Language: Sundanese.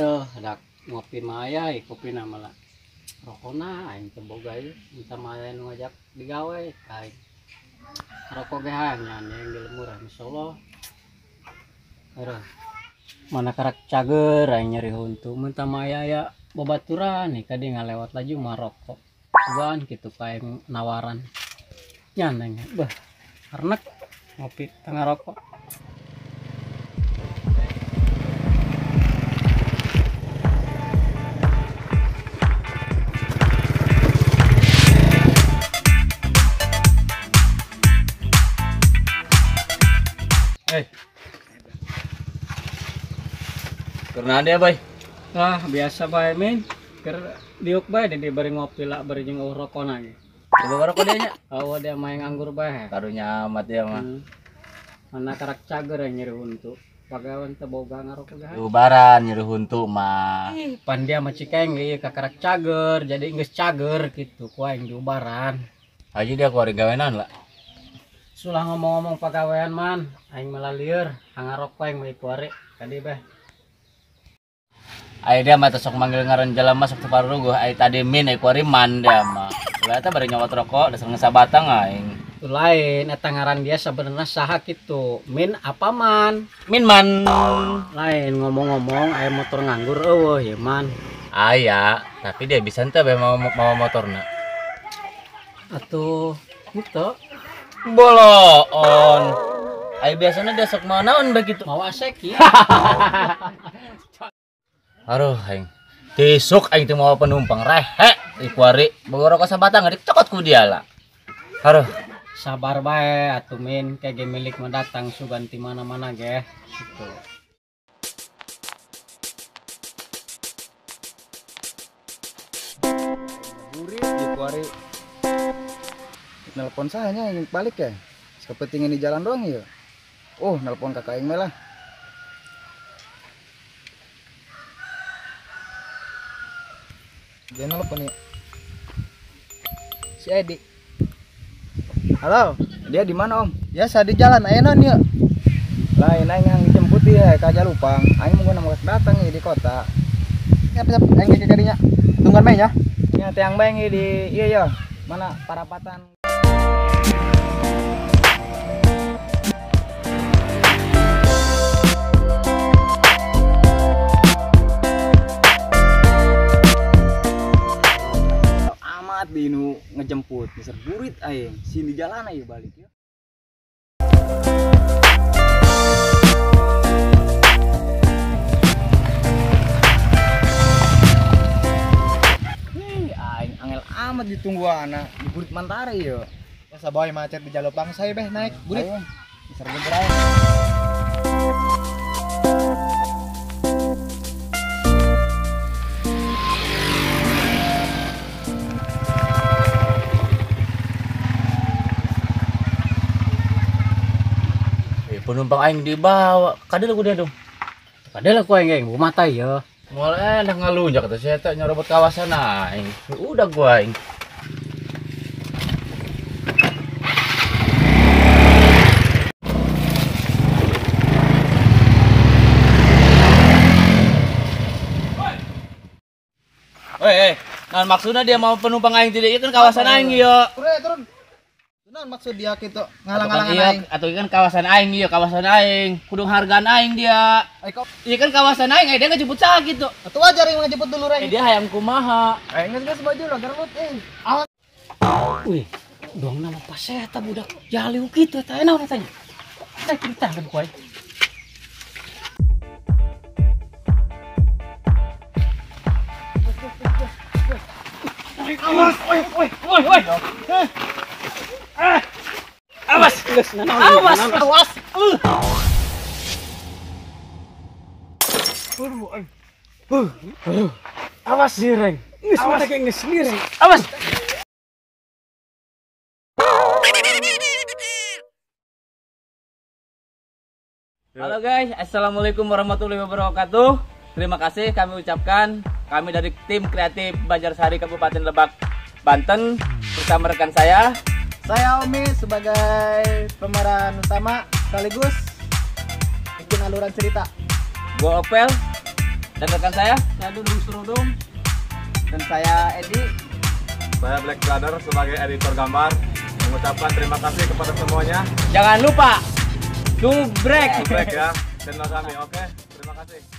Ieu dak ngopi mah aya kopina malah. Rokona aing teu boga ieu, minta mah aya nu ngajak digawe aing. Rokok ge hayang nya yang di lembur insyaallah. Heuh. Mana karak cager aing nyeri huntu, minta mah aya babaturan nih kadi ngalewat laju mah rokok. Sugan kitu ka aing nawaran. Nya neng beuh. Arnek ngopi tengah rokok. Hey. Karena dia bay. Ah biasa bay min. Ker diuk bay di bari ngopi lah bari jeung rokona ge. Coba rokok dia nya. Oh dia main nganggur bay. Karunya amat dia mah. Mana karak cager yang nyeri huntu. Pagawan teu boga ngarokok ge. Ubaran nyeri huntu mah. Pan dia mah cikaeng ge ka karak cager jadi geus cager kitu ku aing diubaran. Haji dia ku ari gawenan lah. Sulah ngomong-ngomong pagawean man, aing malah lieur, hangarok aing mah iku ari kadi beh. Ai dia mah sok manggil ngaran jelema sok teu paruguh, ai tadi min ai ku ari man dia mah. Ulah eta bari nyawat rokok dasar ngesabatang aing. Itu lain eta ngaran dia sebenarnya saha kitu, min apa man? Min man. Lain ngomong-ngomong aya motor nganggur eueuh ye man. Aya, tapi dia bisa henteu bae mawa motorna. Atuh henteu. Boloon. Ayo biasanya dia sok mau naon begitu. Mau asek ya. Aduh aing. Tisuk aing teu mau penumpang rehe iku ari boga rokok sabatang dicokot ku dia lah. Aduh, sabar bae atuh min kege milik mah datang sugan ti mana-mana ge gitu. Burit iku ari. Nelpon sahanya yang balik ya. Sekepentingan di jalan doang ya. Oh, nelpon kakak aing lah. Dia nelpon ya. Si Edi. Halo, dia di mana, Om? Ya, saya di jalan aya naon ieu? Lain aing yang dijemput ya ka Jalupang. Aing mun nama datang ya di kota. Siap, siap. Aing ke kadinya. Tungguan bae nya. Nya tiang bae di ieu ya. Mana parapatan. Amat dinu ngejemput miser burit aing sini jalan ayo balik ya. Nih aing angel amat ditunggu anak di burit Mantari yo. Ya saboy macet di Jalupang saya beh naik burit. Miser burit aing. Penumpang aing dibawa, kadel ku dia dong. Kadel ku aing aing mata ya. Mulai dah ngalunjak kata saya tak nyerobot kawasan aing. Udah gua aing. Woi, nah maksudnya dia mau penumpang aing tidak kan kawasan aing ya. Turun, turun. Nah, maksud dia gitu ngalang-ngalangan aing. Atau kan kawasan aing iya, kawasan aing. Kudu hargaan aing dia. Iya kan kawasan aing, dia ngejemput sah gitu. Atuh wajar yang ngejemput dulu aing. Dia hayang kumaha. Aing geus baju lah garut euy. Awas. Wih, dong nama pas eta budak jaliu kitu eta naon eta nya. Eta cerita kan ku aing. Awas, oi oi oi oi. Awas, awas, awas. Awas sireng. Geus mah geus sireng. Awas. Halo guys, assalamualaikum warahmatullahi wabarakatuh. Terima kasih kami ucapkan, kami dari tim kreatif Banjarsari Kabupaten Lebak, Banten bersama rekan saya. Saya Omi sebagai pemeran utama sekaligus bikin aluran cerita. Gua Opel Dan rekan saya, Saya Dudung Surudung. Dan saya Edi. Saya Black Brother sebagai editor gambar mengucapkan terima kasih kepada semuanya. Jangan lupa subrek. Subrek ya channel kami, oke? Terima kasih.